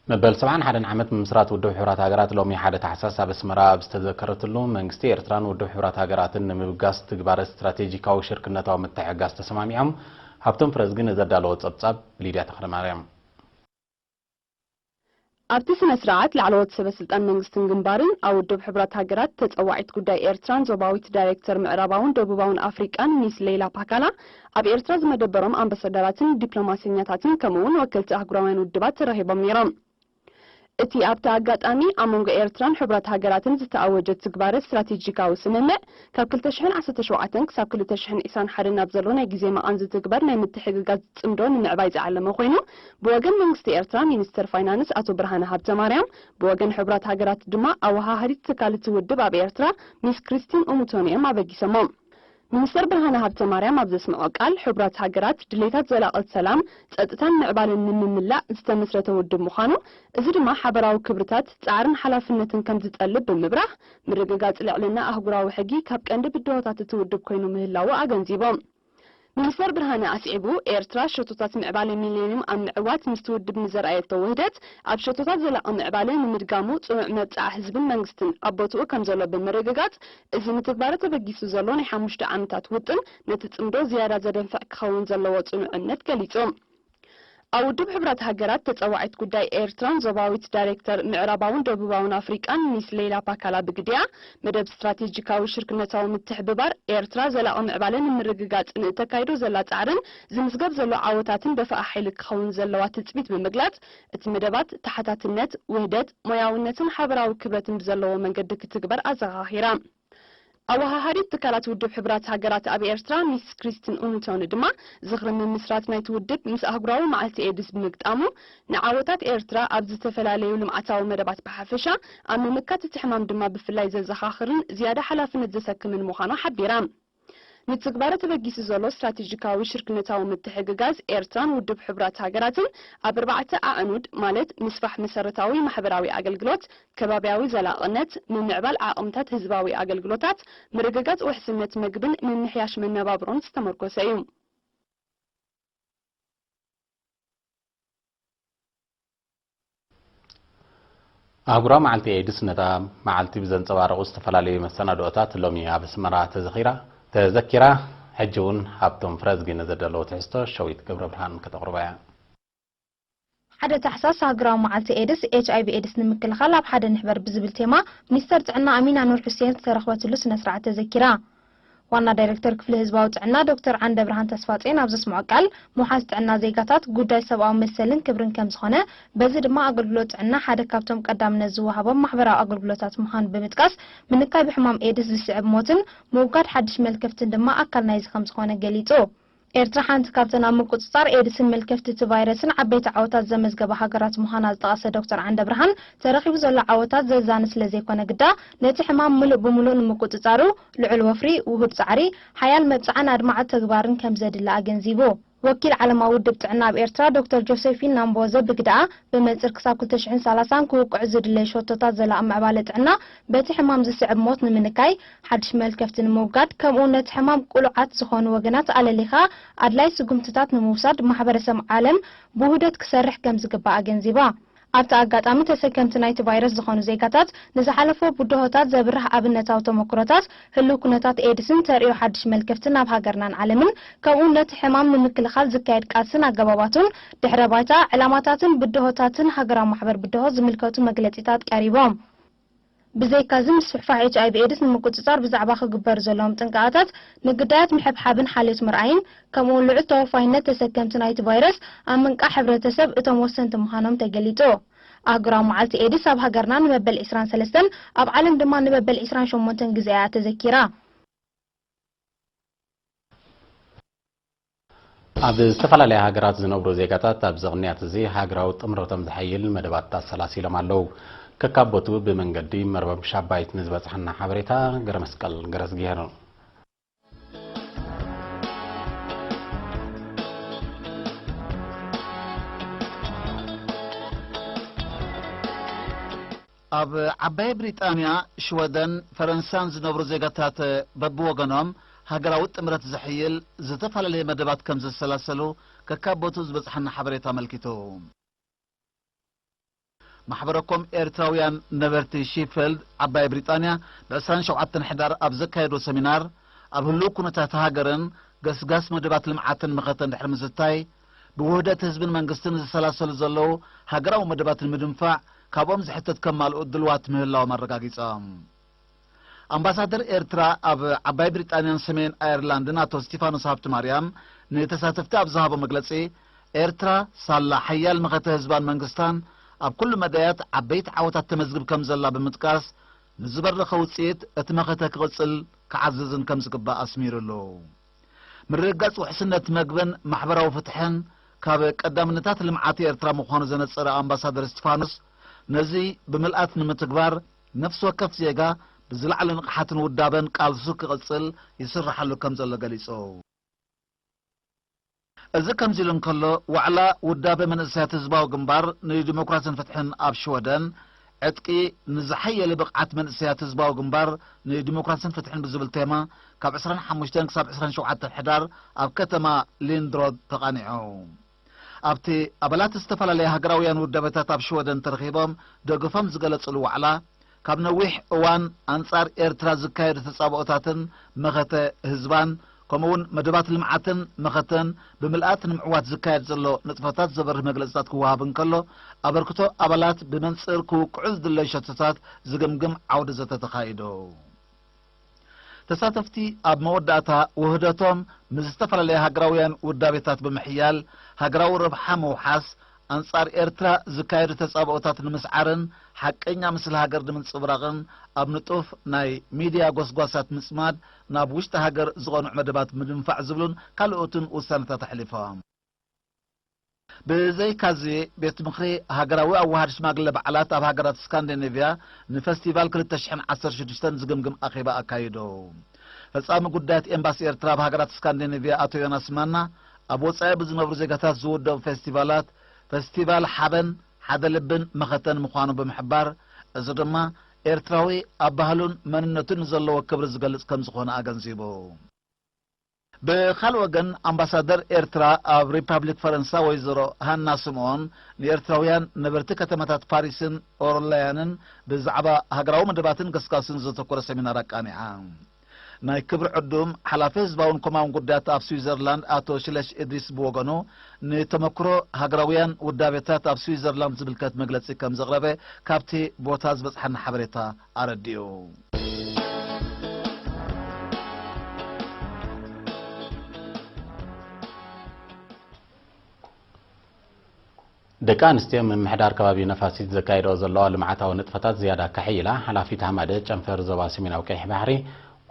መበል ሰብዓን ሓደን ዓመት ምምስራት ውድብ ሕቡራት ሃገራት ሎሚ ሓደ ታሕሳስ ኣብ ኣስመራ ኣብ ዝተዘከረትሉ፣ መንግስቲ ኤርትራን ውድብ ሕቡራት ሃገራትን ንምብጋስ ትግባረ ስትራቴጂካዊ ሽርክነታዊ ምትሕግጋዝ ተሰማሚዖም። ሃብቶም ፍረዝጊ ንዘዳለዎ ጸብጻብ ሊድያ ተኽለማርያም። ኣብቲ ስነ ስርዓት ላዕለዎት ሰበ ስልጣን መንግስትን ግንባርን፣ ኣብ ውድብ ሕቡራት ሃገራት ተጸዋዒት ጉዳይ ኤርትራን ዞባዊት ዳይሬክተር ምዕራባውን ደቡባውን ኣፍሪቃን ሚስ ሌይላ ፓካላ፣ ኣብ ኤርትራ ዝመደበሮም ኣምባሳደራትን ዲፕሎማሰኛታትን ከምኡ እውን ወከልቲ ኣህጉራውያን ውድባት ተረኺቦም ነይሮም። እቲ ኣብቲ ኣጋጣሚ ኣብ መንጎ ኤርትራን ሕቡራት ሃገራትን ዝተኣወጀ ትግባረ ስትራቴጂካዊ ስምምዕ፣ ካብ ክልተ ሽሕን ዓሰርተ ሸውዓተን ክሳብ ክልተ ሽሕን ዕስራን ሓደን ኣብ ዘሎ ናይ ግዜ መቓን ዝትግበር ናይ ምትሕግጋዝ ጽምዶ ንምዕባይ ዝዓለመ ኮይኑ፣ ብወገን መንግስቲ ኤርትራ ሚኒስተር ፋይናንስ ኣቶ ብርሃነ ሃብተማርያም፣ ብወገን ሕቡራት ሃገራት ድማ ኣወሃሃዲት ትካል እቲ ውድብ ኣብ ኤርትራ ሚስ ክሪስቲን ኡሙቶን እዮም ኣበጊሰሞ። ሚኒስተር ብርሃነ ሃብተማርያም ኣብ ዘስምዖ ቃል፣ ሕቡራት ሃገራት ድሌታት ዘላቒ ሰላም፣ ጸጥታን ምዕባለን ንምምላእ ዝተመስረተ ውድብ ምዃኑ፣ እዚ ድማ ሓበራዊ ክብርታት፣ ጻዕርን ሓላፍነትን ከም ዝጠልብ ብምብራህ፣ ምርግጋጽ ልዕልና ኣህጉራዊ ሕጊ ካብ ቀንዲ ብድሆታት እቲ ውድብ ኮይኑ ምህላዉ ኣገንዚቦም። ሚኒስተር ብርሃነ ኣስዒቡ፣ ኤርትራ ሸቶታት ምዕባለ ሚሌንዩም ኣብ ምዕዋት ምስቲ ውድብ ንዘርኣየቶ ውህደት፣ ኣብ ሸቶታት ዘላቒ ምዕባለ ንምድጋሙ ጽኑዕ መብጽዓ ህዝብን መንግስትን ኣብ ቦትኡ ከም ዘሎ ብምርግጋጽ፣ እዚ ንትግባረ ተበጊሱ ዘሎ ናይ ሓሙሽተ ዓመታት ውጥን ነቲ ጽምዶ ዝያዳ ዘደንፍዕ ክኸውን ዘለዎ ጽኑዕ እምነት ገሊጹ። ኣብ ውድብ ሕቡራት ሃገራት ተጸዋዒት ጉዳይ ኤርትራን ዞባዊት ዳይሬክተር ምዕራባውን ደቡባውን ኣፍሪቃን ሚስ ሌይላ ፓካላ ብግዲኣ፣ መደብ ስትራቴጂካዊ ሽርክነታዊ ምትሕብባር ኤርትራ ዘላቒ ምዕባለ ንምርግጋጽ ንእተካይዶ ዘላ ጻዕርን ዝምዝገብ ዘሎ ዓወታትን ደፋኢ ሓይሊ ክኸውን ዘለዋ ትጽቢት ብምግላጽ፣ እቲ መደባት ተሓታትነት፣ ውህደት፣ ሞያውነትን ሓበራዊ ክብረትን ብዘለዎ መንገዲ ክትግበር ኣዘኻኺራ። ኣወሃሃዲት ትካላት ውድብ ሕቡራት ሃገራት ኣብ ኤርትራ ሚስ ክሪስቲን ኡኑቶኒ ድማ፣ ዝኽሪ ምምስራት ናይቲ ውድብ ምስ ኣህጉራዊ መዓልቲ ኤድስ ብምግጣሙ፣ ንዓወታት ኤርትራ ኣብ ዝተፈላለዩ ልምዓታዊ መደባት ብሓፈሻ፣ ኣብ ምምካት እቲ ሕማም ድማ ብፍላይ ዘዘኻኽርን ዝያዳ ሓላፍነት ዘሰክምን ምዃኑ ሓቢራ። ንትግባረ ተበጊሱ ዘሎ ስትራቴጂካዊ ሽርክነታዊ ምትሕግጋዝ ኤርትራን ውድብ ሕቡራት ሃገራትን ኣብ ኣርባዕተ ኣዕኑድ፣ ማለት ምስፋሕ መሰረታዊ ማሕበራዊ ኣገልግሎት፣ ከባብያዊ ዘላቕነት፣ ምምዕባል ዓቕምታት ህዝባዊ ኣገልግሎታት፣ ምርግጋጽ ውሕስነት መግብን ምምሕያሽ መነባብሮን ዝተመርኮሰ እዩ። ኣህጉራዊ መዓልቲ ኤድስ ነታ መዓልቲ ብዘንጸባርቑ ዝተፈላለዩ መሰናድኦታት ሎሚ ኣብ ኣስመራ ተዘኺራ፣ ተዘኪራ። ሕጂ እውን ሃብቶም ፍረዝጊ ንዘዳለዎ ትሕዝቶ ሸዊት ገብረ ብርሃን ከተቕርባ እያ። ሓደ ታሕሳስ ሃገራዊ መዓልቲ ኤድስ፣ ኤች ኣይ ቪ ኤድስ ንምክልኻል ኣብ ሓደ ንሕበር ብዝብል ቴማ፣ ሚኒስተር ጥዕና ኣሚና ኑር ሑሴን ዝተረኽበትሉ ስነ ስርዓት ተዘኪራ። ዋና ዳይሬክተር ክፍሊ ህዝባዊ ጥዕና ዶክተር ዓንደ ብርሃን ተስፋጼን ኣብ ዘስምዖ ቃል፣ ምውሓስ ጥዕና ዜጋታት ጉዳይ ሰብኣዊ መሰልን ክብርን ከም ዝኾነ፣ በዚ ድማ ኣገልግሎት ጥዕና ሓደ ካብቶም ቀዳምነት ዝወሃቦም ማሕበራዊ ኣገልግሎታት ምዃኑ ብምጥቃስ፣ ምንካይ ብሕማም ኤድስ ዝስዕብ ሞትን ምውጋድ ሓድሽ መልከፍትን ድማ ኣካል ናይዚ ከም ዝኾነ ገሊጹ። ኤርትራ ሓንቲ ካብተን ኣብ ምቁጽጻር ኤድስን መልከፍቲ እቲ ቫይረስን ዓበይቲ ዓወታት ዘመዝገባ ሃገራት ምዃና ዝጠቐሰ ዶክተር ዓንደ ብርሃን፣ ተረኺቡ ዘሎ ዓወታት ዘዛኒ ስለ ዘይኮነ ግዳ፣ ነቲ ሕማም ምሉእ ብምሉእ ንምቁጽጻሩ ልዑል ወፍሪ፣ ውሁድ ጻዕሪ፣ ሓያል መብጽዓን ኣድማዒ ተግባርን ከም ዘድሊ ኣገንዚቡ። ወኪል ዓለማዊ ውድብ ጥዕና ኣብ ኤርትራ ዶክተር ጆሴፊን ናምቦዘ ብግደኣ፣ ብመንጽር ክሳብ ክልተ ሽሕን ሰላሳን ክውቅዑ ዝድለዩ ሸቶታት ዘላቒ ምዕባለ ጥዕና በቲ ሕማም ዝስዕብ ሞት ንምንካይ፣ ሓድሽ መልከፍቲ ንምውጋድ፣ ከምኡ ነቲ ሕማም ቅሉዓት ዝኾኑ ወገናት ኣለሊኻ ኣድላይ ስጉምትታት ንምውሳድ ማሕበረሰብ ዓለም ብውህደት ክሰርሕ ከም ዝግባእ ኣገንዚባ። ኣብቲ ኣጋጣሚ ተሰከምቲ ናይቲ ቫይረስ ዝኾኑ ዜጋታት ንዝሓለፎ ብድሆታት ዘብርህ ኣብነታዊ ተመክሮታት ህልው ኩነታት ኤድስን ተርእዮ ሓድሽ መልከፍቲ ናብ ሃገርናን ዓለምን ከምኡ ነቲ ሕማም ንምክልኻል ዝካየድ ቃልስን ኣገባባቱን ድሕረ ባይታ፣ ዕላማታትን ብድሆታትን ሃገራዊ ማሕበር ብድሆ ዝምልከቱ መግለጺታት ቀሪቦም። ብዘይካዚ ምስፍሕፋሕ ኤች ኣይ ቪ ኤድስ ንምቁጽጻር ብዛዕባ ክግበሩ ዘለዎም ጥንቃቐታት ንግዳያት ምሕብሓብን ሓልዮት ምርኣይን ከምኡውን ልዑል ተወፋይነት ተሰከምቲ ናይቲ ቫይረስ ኣብ ምንቃሕ ሕብረተሰብ እቶም ወሰንቲ ምዃኖም ተገሊጹ። ኣህጉራዊ መዓልቲ ኤድስ ኣብ ሃገርና ንመበል ዕስራን ሰለስተን ኣብ ዓለም ድማ ንመበል ዕስራን ሸሞንተን ግዜ እያ ተዘኪራ። ኣብ ዝተፈላለያ ሃገራት ዝነብሩ ዜጋታት ኣብዚ ቅንያት እዚ ሃገራዊ ጥምረቶም ዘሐይል መደባት ኣሰላሲሎም ኣለዉ። ከካብ ቦትኡ ብመንገዲ መርበብ ሻባይት ንዝበጽሓና ሓበሬታ ገረመስቀል ገረዝግሄር። ኣብ ዓባይ ብሪጣንያ፣ ሽወደን፣ ፈረንሳን ዝነብሩ ዜጋታት በብወገኖም ሃገራዊ ጥምረት ዘሕይል ዝተፈላለየ መደባት ከም ዘሰላሰሉ ከካብ ቦትኡ ዝበጽሓና ሓበሬታ ኣመልኪቱ። ማሕበረኮም ኤርትራውያን ነበርቲ ሺፈልድ፣ ዓባይ ብሪጣንያ፣ ብ ዕስራን ሸውዓተን ሕዳር ኣብ ዘካየዶ ሰሚናር፣ ኣብ ህሉው ኩነታት ሃገርን ገስጋስ መደባት ልምዓትን መኸተ እንድሕሪ ምዝታይ፣ ብውህደት ህዝብን መንግስትን ዝሰላሰሉ ዘለዉ ሃገራዊ መደባት ንምድንፋዕ፣ ካብኦም ዝሕተት ከማልኡ ድልዋት ምህላዎም ኣረጋጊጾም። ኣምባሳደር ኤርትራ ኣብ ዓባይ ብሪጣንያን ሰሜን ኣየርላንድን ኣቶ ስቲፋኖስ ሃብተማርያም ንተሳተፍቲ ኣብ ዝሃቦ መግለጺ፣ ኤርትራ ሳላ ሓያል መኸተ ህዝባን መንግስታን ኣብ ኩሉ መዳያት ዓበይቲ ዓወታት ተመዝግብ ከም ዘላ ብምጥቃስ፣ ንዝበረኸ ውጽኢት እቲ መኸተ ክቕጽል ክዓዝዝን ከም ዝግባእ ኣስሚሩሉ። ምርግጋጽ ውሕስነት መግብን ማሕበራዊ ፍትሕን ካብ ቀዳምነታት ልምዓት ኤርትራ ምዃኑ ዘነጸረ ኣምባሳደር እስቲፋኖስ፣ ነዚ ብምልኣት ንምትግባር ነፍሲ ወከፍ ዜጋ ብዝለዓለ ንቕሓትን ውዳበን ቃልሱ ክቕጽል ይስርሓሉ ከም ዘሎ ገሊጹ። እዚ ከምዚ ኢሉ እንከሎ፣ ዋዕላ ውዳበ መንእሰያት ህዝባዊ ግንባር ንዲሞክራስን ፍትሕን ኣብ ሽወደን፣ ዕጥቂ ንዝሓየለ ብቕዓት መንእሰያት ህዝባዊ ግንባር ንዲሞክራስን ፍትሕን ብዝብል ቴማ፣ ካብ ዕስራን ሓሙሽተን ክሳብ ዕስራን ሸውዓተን ሕዳር ኣብ ከተማ ሊንድሮድ ተቓኒዑ። ኣብቲ ኣባላት ዝተፈላለያ ሃገራውያን ውዳበታት ኣብ ሽወደን ተረኺቦም ደገፎም ዝገለጽሉ ዋዕላ፣ ካብ ነዊሕ እዋን ኣንጻር ኤርትራ ዝካየዱ ተጻብኦታትን መኸተ ህዝባን፣ ከምኡ'ውን መደባት ልምዓትን መኸተን ብምልኣት ንምዕዋት ዝካየድ ዘሎ ንጥፈታት ዘበርህ መግለጽታት ክወሃብ እንከሎ፣ ኣበርክቶ ኣባላት ብመንጽር ክውቅዑ ዝድለዩ ሸቶታት ዝግምግም ዓውደ ዘተ ተኻይዱ። ተሳተፍቲ ኣብ መወዳእታ ውህደቶም ምስ ዝተፈላለያ ሃገራውያን ውዳቤታት ብምሕያል፣ ሃገራዊ ረብሓ ምውሓስ፣ ኣንጻር ኤርትራ ዝካየዱ ተጻብኦታት ንምስዓርን ሓቀኛ ምስሊ ሃገር ንምንጽብራቕን ኣብ ንጡፍ ናይ ሚድያ ጎስጓሳት ምጽማድ፣ ናብ ውሽጢ ሃገር ዝቐንዑ መደባት ምድንፋዕ ዝብሉን ካልኦትን ውሳነታት ኣሕሊፎም። ብዘይካዚ፣ ቤት ምኽሪ ሃገራዊ ኣዋሃድ ሽማግለ በዓላት ኣብ ሃገራት ስካንዲኔቭያ ንፈስቲቫል ክልተ ሽሕን ዓሰርተ ሽዱሽተን ዝግምግም ኣኼባ ኣካይዱ። ፈጻሚ ጉዳያት ኤምባሲ ኤርትራ ኣብ ሃገራት ስካንዲኔቭያ ኣቶ ዮናስ ማና፣ ኣብ ወጻኢ ብዝነብሩ ዜጋታት ዝውደቡ ፌስቲቫላት፣ ፈስቲቫል ሓበን፣ ሓደ ልብን መኸተን ምዃኑ ብምሕባር፣ እዚ ድማ ኤርትራዊ ኣብ ባህሉን መንነቱን ንዘለዎ ክብሪ ዝገልጽ ከም ዝኾነ ኣገንዚቡ። ብኻልእ ወገን፣ ኣምባሳደር ኤርትራ ኣብ ሪፓብሊክ ፈረንሳ ወይዘሮ ሃና ስምኦን፣ ንኤርትራውያን ነበርቲ ከተማታት ፓሪስን ኦርለያንን ብዛዕባ ሃገራዊ መደባትን ገስጋስን ዘተኮረ ሰሚናር ኣቃኒዓ። ናይ ክብሪ ዕዱም፣ ሓላፊ ህዝባውን ኮማውን ጉዳያት ኣብ ስዊዘርላንድ ኣቶ ሽለሽ እድሪስ ብወገኑ፣ ንተመክሮ ሃገራውያን ውዳቤታት ኣብ ስዊዘርላንድ ዝምልከት መግለጺ ከም ዘቕረበ ካብቲ ቦታ ዝበጽሓና ሓበሬታ ኣረዲኡ። ደቂ ኣንስትዮ ምምሕዳር ከባቢ ነፋሲት ዘካይደኦ ዘለዋ ልምዓታዊ ንጥፈታት ዝያዳ ከሕይላ ሓላፊት ሃማደ ጨንፈር ዞባ ሰሜናዊ ቀይሕ ባሕሪ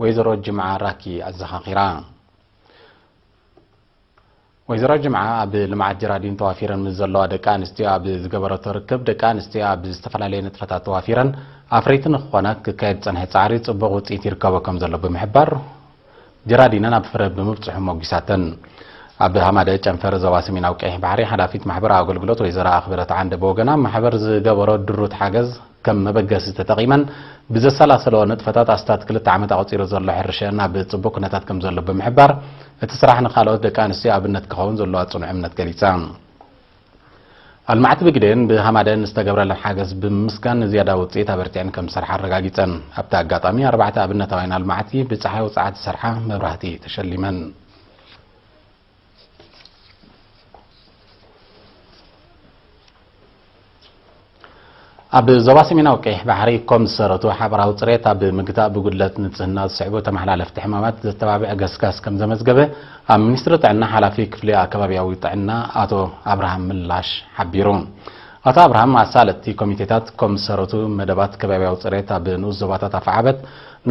ወይዘሮ ጅምዓ ራኪ ኣዘኻኺራ። ወይዘሮ ጅምዓ ኣብ ልምዓት ጀራዲን ተዋፊረን ምስ ዘለዋ ደቂ ኣንስትዮ ኣብ ዝገበረቶ ርክብ፣ ደቂ ኣንስትዮ ኣብ ዝተፈላለየ ንጥፈታት ተዋፊረን ኣፍረይቲ ንክኾና ክካየድ ዝጸንሐ ጻዕሪ ጽቡቕ ውጽኢት ይርከቦ ከም ዘሎ ብምሕባር፣ ጀራዲነን ኣብ ፍረ ብምብጽሑ ሞጒሳተን። ኣብ ሃማደ ጨንፈር ዞባ ሰሜናዊ ቀይሕ ባሕሪ ሓላፊት ማሕበራዊ ኣገልግሎት ወይዘሮ ኣኽብረት ዓንደ ብወገና፣ ማሕበር ዝገበሮ ድሩት ሓገዝ ከም መበገሲ ተጠቒመን ብዘሰላሰለኦ ንጥፈታት ኣስታት ክልተ ዓመት ኣቑጺሩ ዘሎ ሕርሻ ናብ ጽቡቕ ኩነታት ከም ዘሎ ብምሕባር፣ እቲ ስራሕ ንኻልኦት ደቂ ኣንስትዮ ኣብነት ክኸውን ዘለዋ ጽኑዕ እምነት ገሊጻ። ኣልማዕቲ ብግደን ብሃማደን ዝተገብረለን ሓገዝ ብምምስጋን፣ ንዝያዳ ውጽኢት ኣበርቲዐን ከም ዝሰርሓ ኣረጋጊጸን። ኣብቲ ኣጋጣሚ፣ ኣርባዕተ ኣብነታውያን ኣልማዕቲ ብጸሓይ ውጽዓት ዝሰርሓ መብራህቲ ተሸሊመን። ኣብ ዞባ ሰሜናዊ ቀይሕ ባሕሪ ኮም ዝሰረቱ ሓበራዊ ጽሬት ኣብ ምግታእ ብጉድለት ንጽህና ዝስዕቡ ተመሓላለፍቲ ሕማማት ዘተባብዕ ገስጋስ ከም ዘመዝገበ ኣብ ሚኒስትሪ ጥዕና ሓላፊ ክፍሊ ኣከባብያዊ ጥዕና ኣቶ ኣብርሃም ምላሽ ሓቢሩ። ኣቶ ኣብርሃም ኣሳለጥቲ ኮሚቴታት ኮም ዝሰረቱ መደባት ከባብያዊ ጽሬት ኣብ ንኡስ ዞባታት ኣፍዓበት፣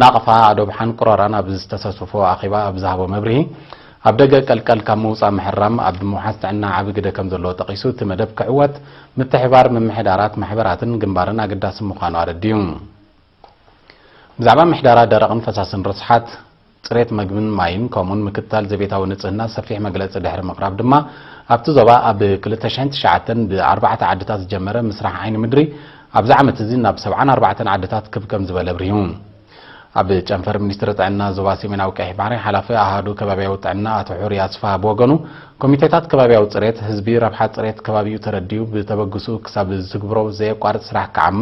ናቕፋ፣ ኣዶብሓን ቅሮራን ኣብ ዝተሳተፎ ኣኼባ ኣብ ዝሃቦ መብርሂ፣ ኣብ ደገ ቀልቀል ካብ ምውጻእ ምሕራም ኣብ ምውሓስ ጥዕና ዓቢ ግደ ከም ዘለዎ ጠቒሱ፣ እቲ መደብ ክዕወት ምትሕብባር ምምሕዳራት፣ ማሕበራትን ግንባርን ኣገዳሲ ምዃኑ ኣረዲኡ። ብዛዕባ ምሕዳራ ደረቕን ፈሳስን ርስሓት፣ ጽሬት መግብን ማይን፣ ከምኡውን ምክትታል ዘቤታዊ ንጽህና ሰፊሕ መግለጺ ድሕሪ ምቕራብ ድማ፣ ኣብቲ ዞባ ኣብ ክልተ ሽሕን ትሽዓተን ብኣርባዕተ ዓድታት ዝጀመረ ምስራሕ ዓይኒ ምድሪ፣ ኣብዚ ዓመት እዚ ናብ ሰብዓን ኣርባዕተን ዓድታት ክብ ከም ዝበለ ኣብሪሁ። ኣብ ጨንፈር ሚኒስትሪ ጥዕና ዞባ ሰሜናዊ ቀይሕ ባሕሪ ሓላፊ ኣሃዱ ከባቢያዊ ጥዕና ኣቶ ሑሪ ኣስፋሃ ብወገኑ፣ ኮሚቴታት ከባቢያዊ ጽሬት ህዝቢ ረብሓ ጽሬት ከባቢኡ ተረዲኡ ብተበግሱ ክሳብ ዝትግብሮ ዘየቋርጽ ስራሕ ክዓማ፣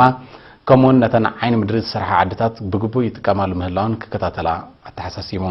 ከምኡውን ነተን ዓይኒ ምድሪ ዝሰርሓ ዓድታት ብግቡእ ይጥቀማሉ ምህላውን ክከታተላ ኣተሓሳሲቡ።